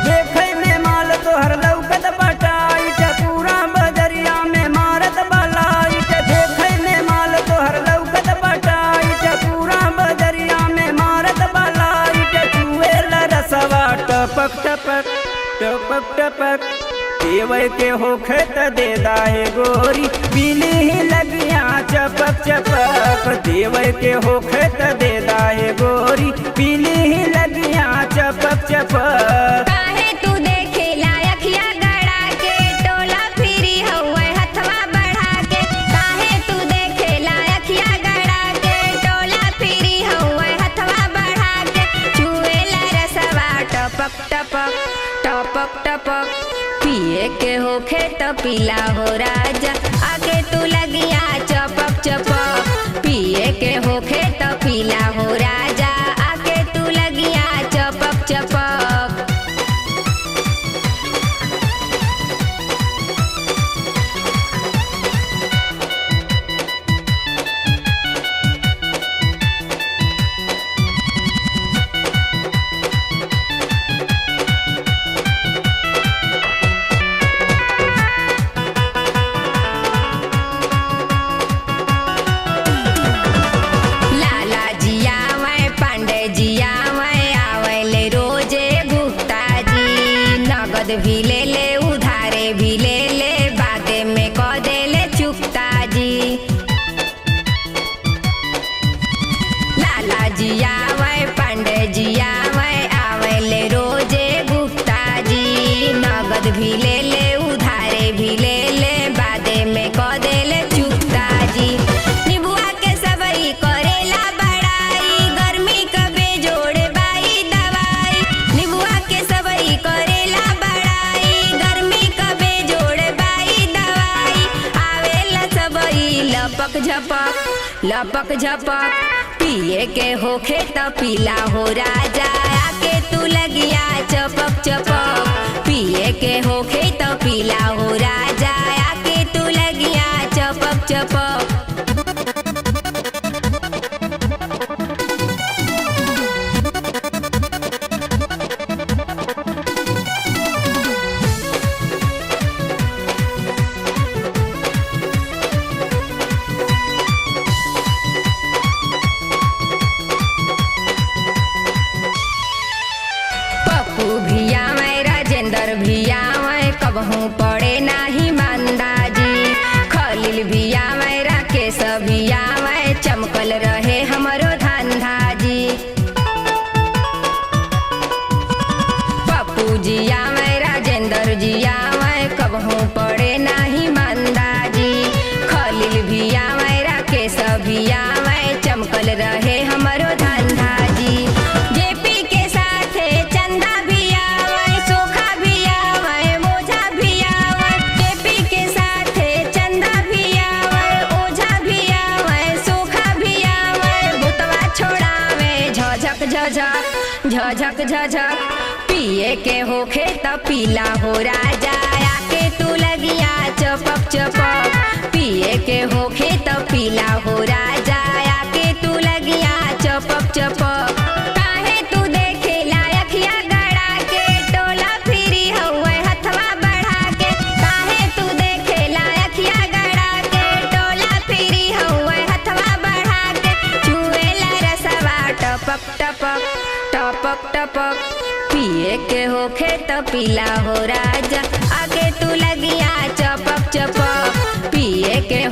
देखे में माल तोहर लौकत बटाइट, पूरा बजरिया में मारत बलाइट। देखे में माल तोहर लौकत बटाइट, पूरा बजरिया में मारत बलाइट। चुएला रसवा टपक टपक टपक टपक, देवे के होखे त दे दाए गोरी, पीली ही लगिया चपक चपक। देवे के होखे त दे दाए गोरी, पीली ही लगिया चपक चपक। काहे तू देखेला अखिया गड़ा के, टोला फिरी हउए हथवा बढ़ा के। काहे तू देखेला अखिया गड़ा के, टोला फिरी हउए हथवा बढ़ा के। चुएला रसवा टपक टपक टपक टपक, पिए के होखे त पीला हो राजा, आके तू लगिया चपक चपक। पिए के होखे त पीला हो राजा, आके तू लगिया चपक चपक। लाला जी आवे पांडे जी आवे, आवे ले रोजे गुप्ता जी। नगद भी ले ले उधारे भी ले ले, बादे में क दे ले चुकता जी। लाला जी आवे पांडे जी आवे, आवे ले रोजे गुप्ता जी। नगद भी ले ले उधारे भी ले ले, बादे में क दे ले चुकता जी। निबुआ के सबई करेला बड़ाई, गर्मी कबे जोड़े बाई दवाई। निबुआ के सबई करेला बड़ाई, गर्मी कबे जोड़े बाई दवाई। आवेला सबई लपक झपक लपक झपक, पिए के होखे त पीला हो राजा, आके तू लगिया चपक चपक। पिए के होखे त पीला हो राजा, आके तू लगिया चपक चपक। पप्पू भी आवे राजेंद्र भी आवे, कबहू पड़े नाही मंदाजी। खलील भी आवे राकेश भी आवे, चमकल रहे हमरो धंधा जी। पप्पू जी आवे राजेंद्र जी आवे, कबहू पड़े नाही मंदाजी। खलील भी आवे राकेश भी आवे, चमकल रहे हमरो धंधा जी। जेपी के साथे चंदा भी आवे, सोखा भी आवे, मोझा भी आवे। जेपी के साथे चंदा भी आवे, ओझा भी आवे, सोखा भी आवे। भूतवा छोड़ावे झझक झझक झझक झझक, पिए के होखे त पीला हो राजा, आके तू लगिया चपक चपक। पिए के होखे त पीला हो राजा, आके तू लगिया चपक चपक। काहे तू देखेला अखिया गड़ा के, टोला फिरी हउए हथवा बढ़ा के। काहे तू देखेला अखिया गड़ा के, टोला फिरी हउए हथवा बढ़ा के। चुएला रसवा टपक टपक टपक टपक, पिए के होखे त पीला हो राजा, आके तू लगिया चपक चपक। पिए के